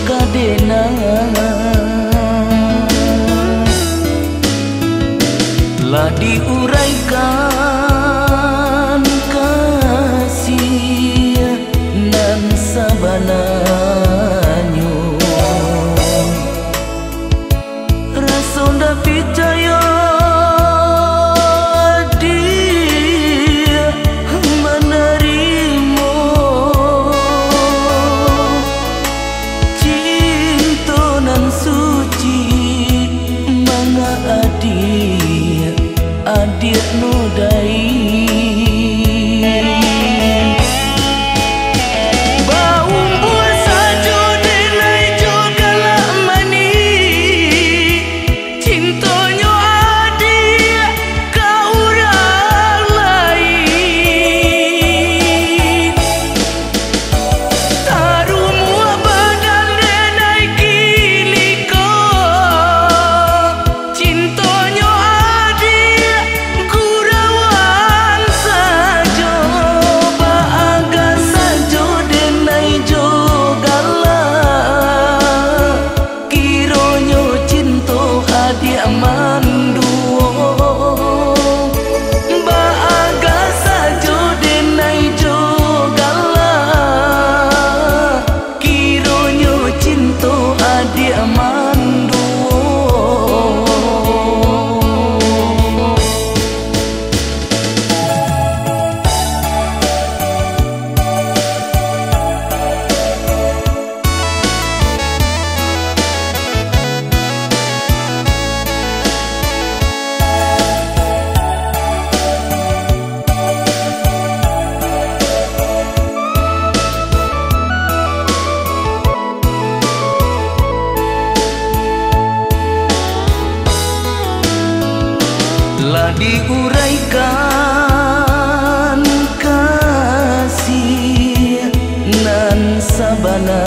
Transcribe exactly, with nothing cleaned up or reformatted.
Kadena lah diuraikan kasih nan sabananyo. Raso ndak picayo adiak manarimo cinto nan suci, manga adiak, adiak nodai. Baumbua sajo denai jo galak manih, cintonyo adiak ka urang lain. Tarumuah badan denai kiniko, cintonyo adiak gurauan sajo, baaga sajo denai jo galak. Kironyo cinto adiak manduo, baaga sajo denai jo galak. Kironyo cinto adiak manduo. Lah diuraikan kasih nan sabana.